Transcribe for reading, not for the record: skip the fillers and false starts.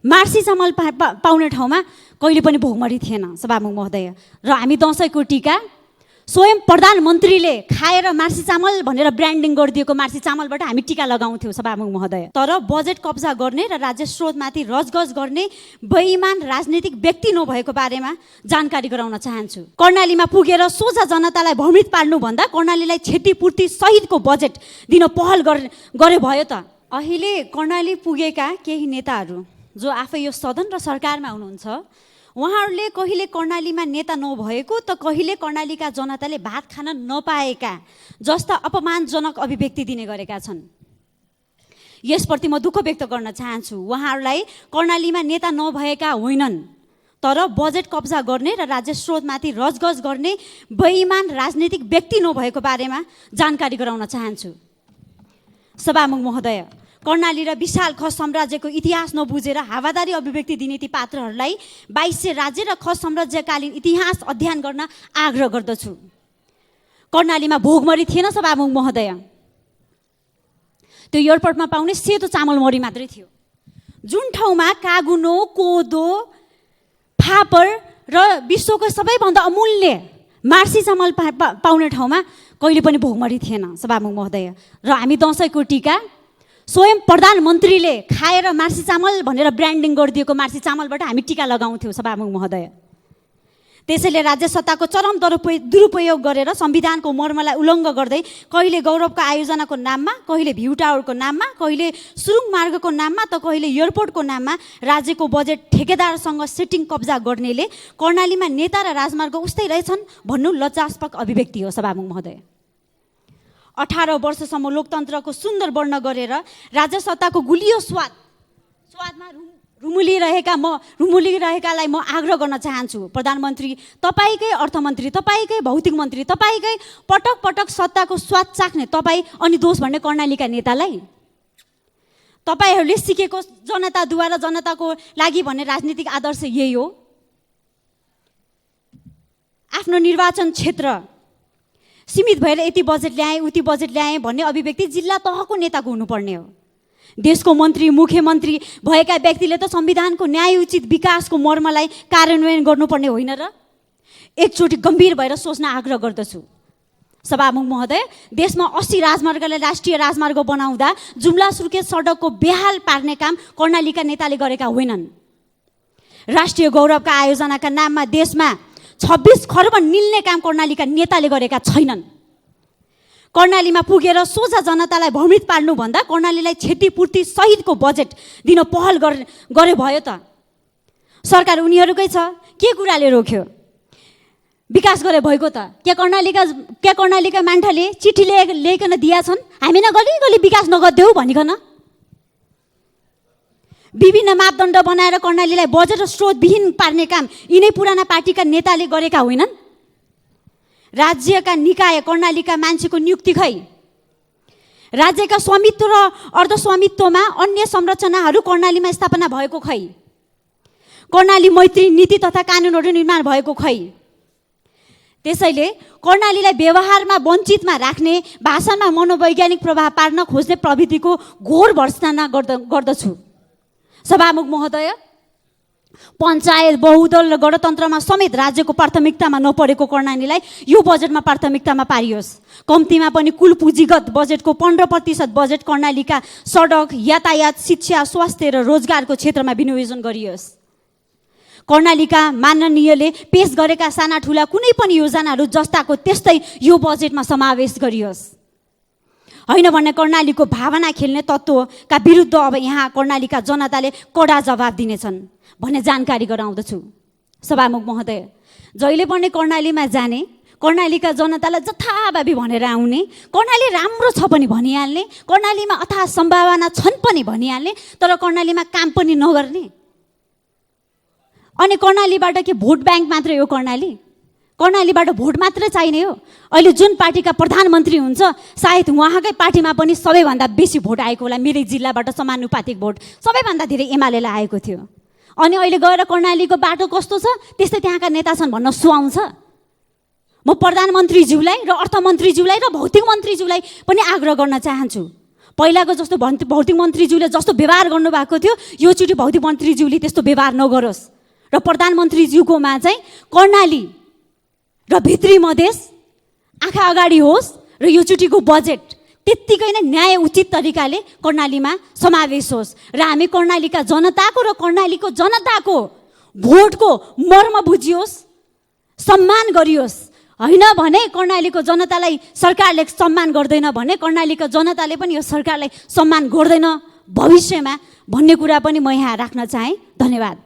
Marcy चामल पाउने ठाउँमा कहिले पनि भोकमरी थिएन सभामुख महोदय। र हामी दसैँको टिका स्वयं प्रधानमन्त्रीले खाएर मार्सी चामल भनेर ब्रान्डिङ गरिदिएको मार्सी चामलबाट हामी टिका लगाउँथ्यौँ सभामुख महोदय। तर बजेट कब्जा गर्ने र राज्य स्रोतमाथि रजगज गर्ने बेइमान राजनीतिक व्यक्ति नभएको बारेमा जानकारी गराउन चाहन्छु। कर्णालीमा पुगेर सोझा जनतालाई भ्रमित पार्नुभन्दा कर्णालीलाई क्षतिपूर्ति सहितको बजेट दिन पहल गरे भयो त। अहिले कर्णाली पुगेका केही नेताहरू जो आफै यो सदन र सरकारमा हुनुहुन्छ, उहाँहरूले कहिले कर्णालीमा नेता नभएको त कहिले कर्णालीका जनताले भात खान नपाएका जस्ता अपमानजनक अभिव्यक्ति दिने गरेका छन्। यसप्रति म दुःख व्यक्त गर्न चाहन्छु। उहाँहरूलाई कर्णालीमा नेता नभएका होइनन्, तर बजेट कब्जा गर्ने र राज्य स्रोतमाथि रजगज गर्ने बेइमान राजनीतिक व्यक्ति नभएको बारेमा जानकारी गराउन चाहन्छु। सभामुख महोदय, कर्णाली र विशाल खस साम्राज्यको इतिहास नबुझेर हावादारी अभिव्यक्ति दिने ती पात्रहरूलाई 2200 राज्य र खस साम्राज्यकालीन इतिहास अध्ययन गर्न आग्रह गर्दछु। कर्णालीमा भोकमरी थिएन सभामुख महोदय। त्यो एयरपोर्टमा पाउने सेतो चामल मरी मात्रै थियो। जुन ठाउँमा कागुनो, कोदो, फापर र विश्वको सबैभन्दा अमूल्य मार्सी चामल पाउने ठाउँमा कहिले पनि भोकमरी थिएन सभामुख महोदय। र हामी दसैँको टिका स्वयं प्रधानमन्त्रीले खाएर मार्सी चामल भनेर ब्रान्डिङ गरिदिएको मार्सी चामलबाट हामी टिका लगाउँथ्यौँ सभामुख महोदय। त्यसैले राज्य सत्ताको चरम दुरुपयोग गरेर संविधानको मर्मलाई उल्लङ्घ गर्दै कहिले गौरवको आयोजनाको नाममा, कहिले भ्यू टावरको नाममा, कहिले सुरुङ मार्गको नाममा त कहिले एयरपोर्टको नाममा राज्यको बजेट ठेकेदारसँग सेटिङ कब्जा गर्नेले कर्णालीमा नेता र राजमार्ग उस्तै रहेछन् भन्नु लज्जास्पद अभिव्यक्ति हो सभामुख महोदय। 18 वर्षसम्म लोकतन्त्रको सुन्दर वर्ण गरेर राज्य सत्ताको गुलियो स्वादमा रुमुलिरहेकालाई म आग्रह गर्न चाहन्छु। प्रधानमन्त्री तपाईँकै, अर्थमन्त्री तपाईँकै, भौतिक मन्त्री तपाईँकै, पटक पटक सत्ताको स्वाद चाख्ने तपाईँ अनि दोष भन्ने कर्णालीका नेतालाई तपाईँहरूले सिकेको जनताद्वारा जनताको लागि भन्ने राजनीतिक आदर्श यही हो। आफ्नो निर्वाचन क्षेत्र सीमित भएर यति बजेट ल्याएँ उति बजेट ल्याएँ भन्ने अभिव्यक्ति जिल्ला तहको नेताको हुनुपर्ने हो। देशको मन्त्री, मुख्यमन्त्री भएका व्यक्तिले त संविधानको न्यायोचित विकासको मर्मलाई कार्यान्वयन गर्नुपर्ने होइन र? एकचोटि गम्भीर भएर सोच्न आग्रह गर्दछु। सभामुख महोदय, देशमा 80 राजमार्गलाई राष्ट्रिय राजमार्ग बनाउँदा जुम्ला सुर्खेत सडकको बेहाल पार्ने काम कर्णालीका नेताले गरेका होइनन्। राष्ट्रिय गौरवका आयोजनाका नाममा देशमा 26 खर्ब निल्ने काम कर्णालीका नेताले गरेका छैनन्। कर्णालीमा पुगेर सोझा जनतालाई भ्रमित पार्नुभन्दा कर्णालीलाई क्षतिपूर्ति सहितको बजेट दिन पहल गरे भयो त। सरकार उनीहरूकै छ, के कुराले रोक्यो? विकास गरे भएको त। के कर्णालीका मान्छेले चिठी ल्याइकन दिया छन् हामी गली विकास नगर्देऊ भनिकन? विभिन्न मापदण्ड बनाएर कर्णालीलाई बजेट र स्रोतविहीन पार्ने काम यिनै पुराना पार्टीका नेताले गरेका होइनन्। राज्यका निकाय कर्णालीका मान्छेको नियुक्ति खै? राज्यका स्वामित्व र अर्धस्वामित्वमा अन्य संरचनाहरू कर्णालीमा स्थापना भएको खै? कर्णाली मैत्री नीति तथा कानुनहरू निर्माण भएको खै? त्यसैले कर्णालीलाई व्यवहारमा वञ्चितमा राख्ने, भाषणमा मनोवैज्ञानिक प्रभाव पार्न खोज्ने प्रवृत्तिको घोर भर्त्सना गर्दछु। सभामुख महोदय, पञ्चायत, बहुदल र गणतन्त्रमा समेत राज्यको प्राथमिकतामा नपरेको कर्णालीलाई यो बजेटमा प्राथमिकतामा पारियोस्। कम्तीमा पनि कुल पुँजीगत बजेटको 15% बजेट कर्णालीका सडक, यातायात, शिक्षा, स्वास्थ्य र रोजगारको क्षेत्रमा विनियोजन गरियोस्। कर्णालीका माननीयले पेश गरेका साना ठुला कुनै पनि योजनाहरू जस्ताको त्यस्तै यो बजेटमा समावेश गरियोस्। होइन भने कर्णालीको भावना खेल्ने तत्त्वका विरुद्ध अब यहाँ कर्णालीका जनताले कडा जवाब दिनेछन् भन्ने जानकारी गराउँदछु। सभामुख महोदय, जहिले पनि कर्णालीमा जाने, कर्णालीका जनतालाई जथाभावी भनेर आउने, कर्णाली राम्रो छ पनि भनिहाल्ने, कर्णालीमा अथाह सम्भावना छन् पनि भनिहाल्ने, तर कर्णालीमा काम पनि नगर्ने। अनि कर्णालीबाट के भोट ब्याङ्क मात्रै हो? कर्णालीबाट भोट मात्रै चाहिने हो? अहिले जुन पार्टीका प्रधानमन्त्री हुन्छ सायद उहाँकै पार्टीमा पनि सबैभन्दा बेसी भोट आएको होला। मेरै जिल्लाबाट समानुपातिक भोट सबैभन्दा धेरै एमालेलाई आएको थियो। अनि अहिले गएर कर्णालीको बाटो कस्तो छ त्यस्तै त्यहाँका नेता छन् भन्न सुहाउँछ। म प्रधानमन्त्रीज्यूलाई र अर्थमन्त्रीज्यूलाई र भौतिक मन्त्रीज्यूलाई पनि आग्रह गर्न चाहन्छु, पहिलाको जस्तो भौतिक मन्त्रीज्यूले जस्तो व्यवहार गर्नुभएको थियो योचोटि भौतिक मन्त्रीज्यूले त्यस्तो व्यवहार नगरोस् र प्रधानमन्त्रीज्यूकोमा चाहिँ कर्णाली र भित्री मधेस आँखा अगाडि होस् र योचोटिको बजेट त्यत्तिकै नै न्याय उचित तरिकाले कर्णालीमा समावेश होस् र हामी कर्णालीका जनताको र कर्णालीको जनताको भोटको मर्म बुझियोस्, सम्मान गरियोस्। होइन भने कर्णालीको जनतालाई सरकारले सम्मान गर्दैन भने कर्णालीको जनताले पनि यो सरकारलाई सम्मान गर्दैन भविष्यमा भन्ने कुरा पनि म यहाँ राख्न चाहेँ। धन्यवाद।